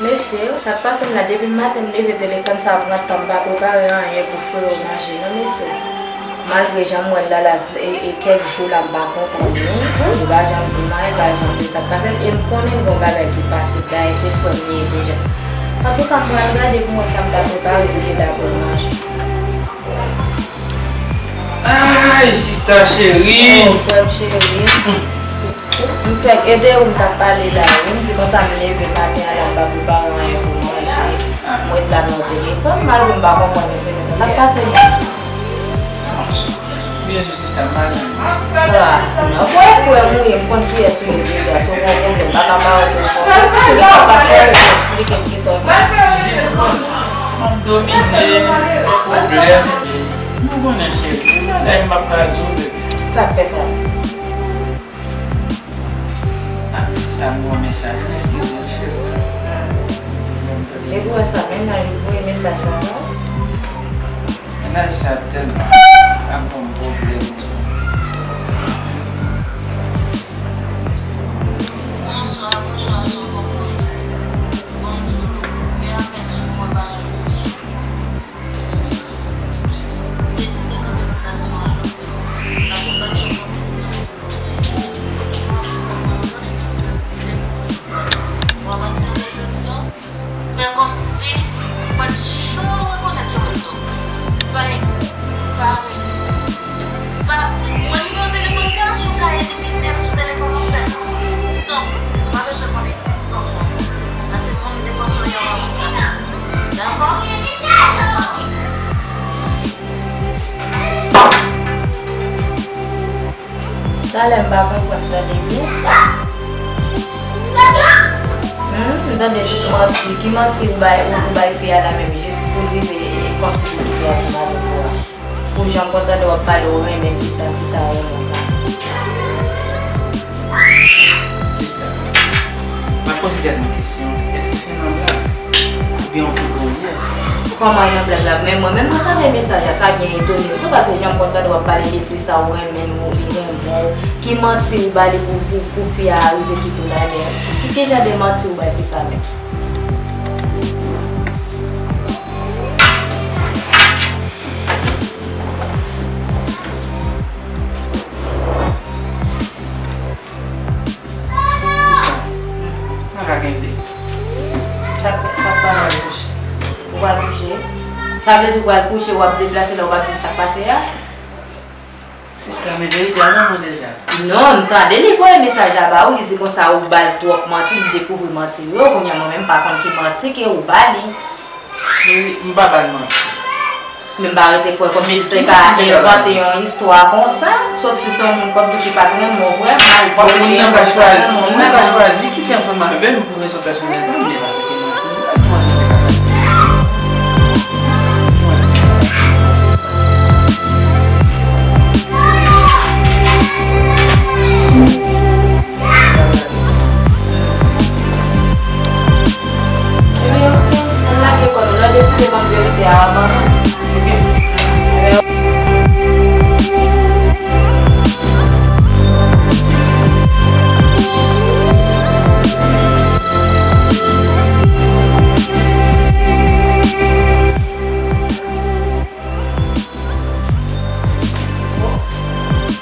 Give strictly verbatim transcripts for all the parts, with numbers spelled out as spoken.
Mesye, sa k pase m la, depi maten m leve, telefòn sa pran tan, m pa prepare anyen pou freo manje non mesye. Malgre jan m wè l la, la, e, e kèk jou la m pa konprann li, li pa janm di m anyen, li pa janm di m sa k pase l, e m konnen l gen yon bagay ki pase, dayè se frè m li ye deja. Antouka, m pral gade pou m wè sa m ta prepare pou li la pou l manje. Ay, sista cheri. Oh, frè m cheri. M fèk ede ou, m t ap pale la wi. M di konsa m leve maten an la, m pa prepare anyen pou manje. M ret la nan telefòn, malgre m pa konprann li se konsa. Sa k pase menm? Byen jwe sista, m pa gen anyen. Ah, non, bon, e frè m ou ye, m konn kiyès ou ye deja, se yon pwoblèm, m pa ka parèt yon fò. Ou gen yon pa fè, ou eksplike m kisa w gen. Jis konn, m ap domine, pwoblèm, nou konnen cheri, gen bagay m p ap ka di w, bebe. Sa k fè sa? Ah, sista, m gen yon mesaj wi, eskize m, cheri. Depi w wè sa, mennaj ou voye mesaj la ba w? Mennaj sa tèlman ap ban m pwoblèm tou. Bonswa, bonswa, Jean, kòman w ye? Bon, m di w, fè apèl sou mwen, bagay pou mwen. M deside kanpe nan nasyon an jodi a. Paske m pa t janm panse se sou yon moun mwen te pran sou kò mwen, mwen tande tout, tout, tout dekouvri. Bon, mwen di w jodi a, fè kòmsi ou pa t janm rekonèt Joel tou. Pa, pa rele. Pa, ou wè nimewo telefòn sa, si w ka ede m sou telefòn ou fè l. Tanpri, m pa bezwen konn egzistans ou ankò. Pase mwen m te panse w yon moun sa. Dakò? Talè m pa konprann, tande byen. Hmm, m tande tout manti. Ki manti ou bay, ou, ou bay fi a la menm jis pou l rive, e, kòmsi pou l rive ansanm avèk ou a? Pou jan m konn tande w ap pale, ou renmen kisa, kisa renmen sa. Sista, m ap poze tèt mwen kesyon, èske se nan blag oubyen yon poko li ye? Kòman nan blag la? Men mwen menm mwen tande mesaj la, sa byen etone m tou, paske jan m konn tande w ap pale de fi sa, ou renmen l, ou li renmen w. Ki manti ou ba li pou, pou, pou fi a rive kite w la, ebyen, ki, ki jan de manti ou bay fi sa menm? Sista, m pa ka kenbe. Sa k, sa k pral kouche? Ou pral kouche? Sa vle di ou pral kouche, w ap deplase la, ou p ap di m sa k pase a? Sista, men verite a nan mwen deja. Non, m tande li voye mesaj la ba ou, li di konsa ou ba l twòp manti, li dekouvri manti yo, kounye a mwen menm m pa konn ki manti ke ou ba li. Cheri, m pa ba l manti. Men m pa rete kwè kòmsi li te ka envante yon istwa konsa, sòf si se yon moun kòmsi ki pa t renmen w vrèman, ou pa t renmen w vrèman. Bon, moun nan ka chwazi, moun nan ka chwazi kite ansanm avè m pou rezon pèsonèl pa m, men pa kite manti m. Ki manti m te ka ba l? Ki manti m te ka ba l? Ebyen, oke, ann lage kò nou. Lè w deside ban m verite a, w a ban mwen. Oke.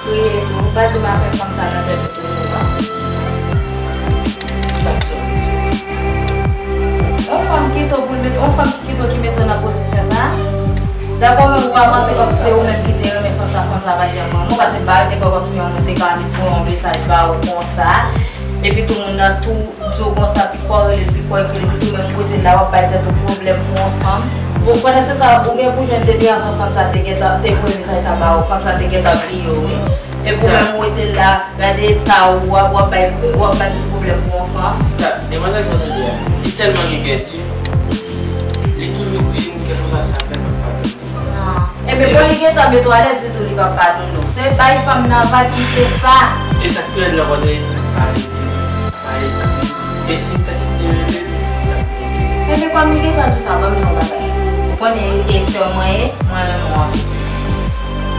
Kriye tou. Pa di m afè fanm sa nan tèt ou toujou, non. Sista, m sòt. Yon fanm kite w pou l mete, yon fanm ki kite w ki mete w nan pozisyon sa. Dakò, men ou pa panse kòmsi se ou menm ki te renmen fanm sa, fanm sa pa t janm renmen w, paske m pa rete kwè kòmsi yon moun te ka vin voye yon mesaj ba ou konsa. Epi tou moun nan tou di w konsa, pi fò rele l, pi fò ekri l, epi tou menm ou rete la, w ap bay tèt ou pwoblèm pou yon fanm. Bon, pandan se tan, ou gen pou jwenn depi anvan fanm sa te gentan, te voye mesaj sa ba ou, fanm sa te gentan bliye w, wi. Epi ou menm ou rete la, gade eta ou, w ap, w ap bay, w ap bay tout pwoblèm pou yon fanm. Sista, demwazèl sa w tande a, li tèlman gen kè di, li toujou di m kèlkeswa sa fè, m ap padone. Non. Ebyen, bon, li gentan mete w alèz, li tou, li p ap padone w. Se bay fanm nan vag, kite sa. E sa k pi rèd la, w ap tande di m pa rele, pa ekri. E si m pèsiste rele l, l ap bloke. Ebyen, kòm li gentan di w sa, ban m di w yon bagay. Ou konnen e sè mwen ye, mwen renmen w anpil.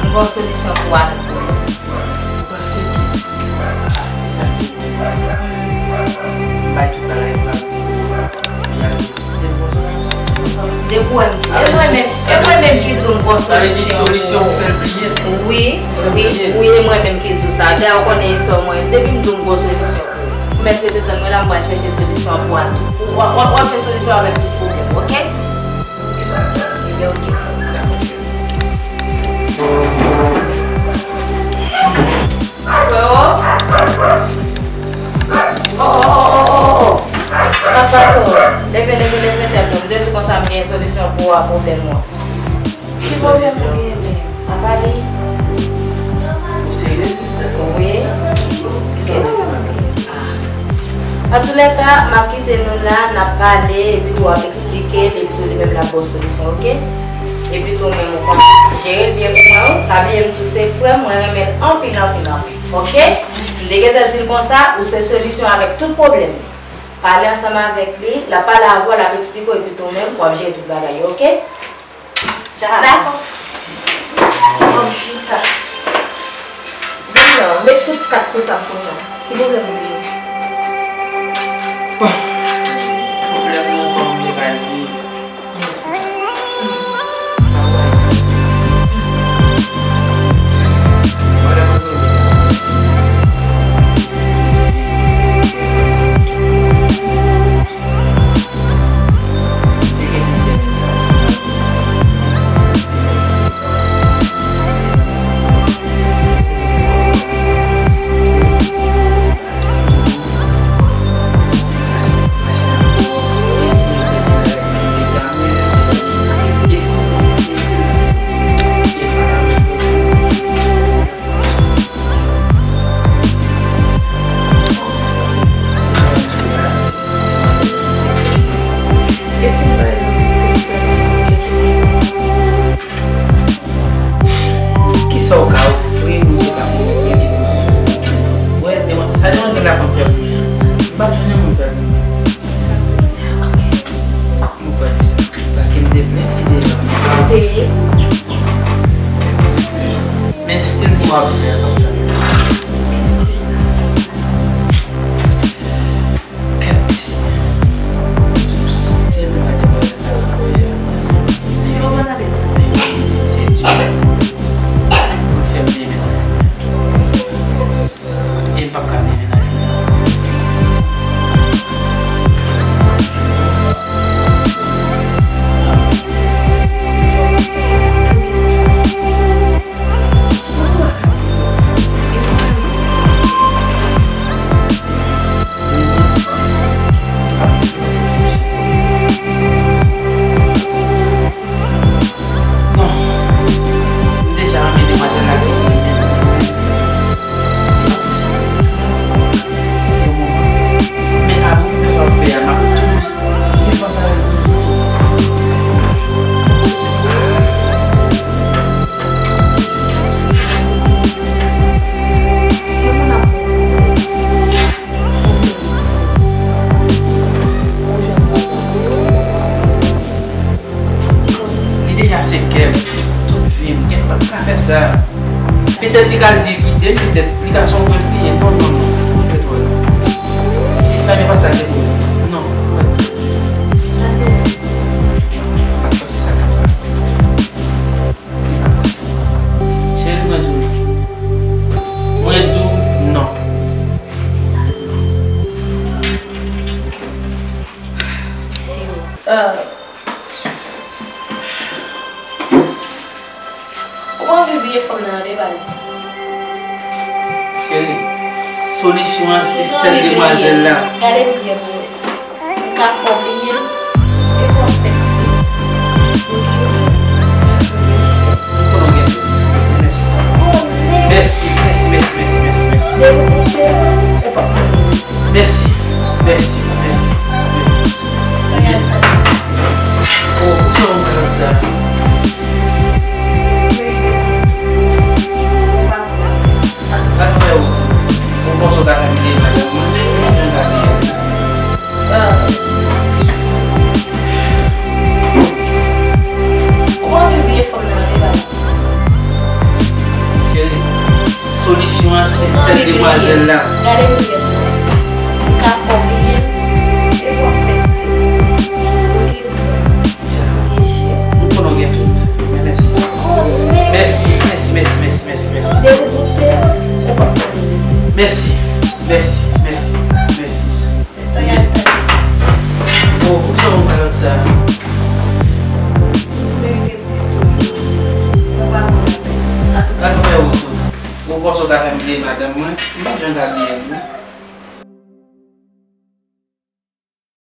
M gen yon solisyon pou w avèk ou. Ou panse ke apre sa ke m bay tout bagay vag, li Di w m gon solisyon pou ou. Sa vle di solisyon ou fè l bliye l? Wi, wi, wi, e mwen menm ki di w sa. Dayè, ou konnen e sè w mwen. Depi m di w m gon solisyon pou ou, ou mèt rete tann mwen la, m pral chèche solisyon an pou ou a tou. W ap, w ap, w ap jwenn solisyon avèk tout pwoblèm, oke? Oke, sista. Ebyen, oke. Dakò, cheri. Freo. Oh, oh, oh, oh, oh, oh. Sa k pase w? Leve, leve, leve tèt ou. M te di w konsa m gen solisyon pou w a pwoblèm ou an. Ki pwoblèm ou gen menm? Pa pale. Ou serye, sista? Wi. Ki solisyon? Antoulèka, m ap kite nou la, n ap pale, epi tou w ap eksplike l, epi tou li menm l ap ba w solisyon, oke? Epi tou ou menm ou konn jere l byen pou mwen, wi. Pa bliye m tou se frè m, mwen renmen l anpil, anpil, anpil, oke? M te gentan di l konsa, ou se solisyon avèk tout pwoblèm. Pale ansanm avèk li, l ap pale avè w, l ap eksplike w, epi tou ou menm, w ap jere tout bagay yo, oke? Dakò. Bon, chita. Di m non, met tout kat sou tab pou mwen. Ki pwoblèm ou genyen? Bon, pwoblèm mwen, kòm m te ka di, Kisa w ka ofri m, m te ka ofri w? Wè, deman-, sa demanjè la konn fè pou mwen an. M p ap jwenn yon moun fè pou mwen. Mwen kwè ke se paske m te byen fidèl. Eseye. Men still m ap fè konsa. Kèt mesye. Sou still m ap fè konsa. Se di. Mwen fè m byen. E m p ap ka mennen lajounen. Non. M deja renmen demwazèl la ki renmen m. Li pa posib. Yon moman. Men avan m fè sa w ap fè a, m ap toujou still panse avèk ou toujou. Si yon moun ap Li deja se kè m, tout vi m, gen pa m ka fè sa. Petèt li ka di kite m, petèt li ka se yon pwen pliye. Non, non, non, li fè twò la. Sista, men pa sa l te pou ou. Non. Pa t panse sa kapab. Li pa posib. Cheri, mwen di w. Mwen di w non. Ah. Ou pa anvi bliye fanm nan de baz. Cheri, solisyon an se sèl demwazèl la. Gade m byen pou wè. M ka fè w bliye l. E pou w ap fè still. Ou konnen w gen tout. Mèsi. Mèsi, mèsi, mèsi, mèsi, mèsi, mèsi. Depi w koupe, ou p ap konnen. Mèsi, mèsi, mèsi, mèsi. Oh, ou sa w pral sa? Sa k fè ou, ou panse w ka fè m bliye madanm mwen? Ou pa janm ka bliye. Ah. Ou pa anvi bliye fanm nan de baz. Cheri, solisyon an se sèl demwazèl la. Gade m byen pou wè. M ka fè w bliye l, e w ap fè still. Ou gen byen. Ou konnen w gen tout. Men mèsi. Mèsi, mèsi, mèsi, mèsi. Estoy al. Bon, pou sa ou pral sa? Mwen rete plis tou. Mwen pa konn. Antouka, nou fè wout. Ou panse w ka fè m bliye madanm mwen? M p ap janm ka bliye l, non.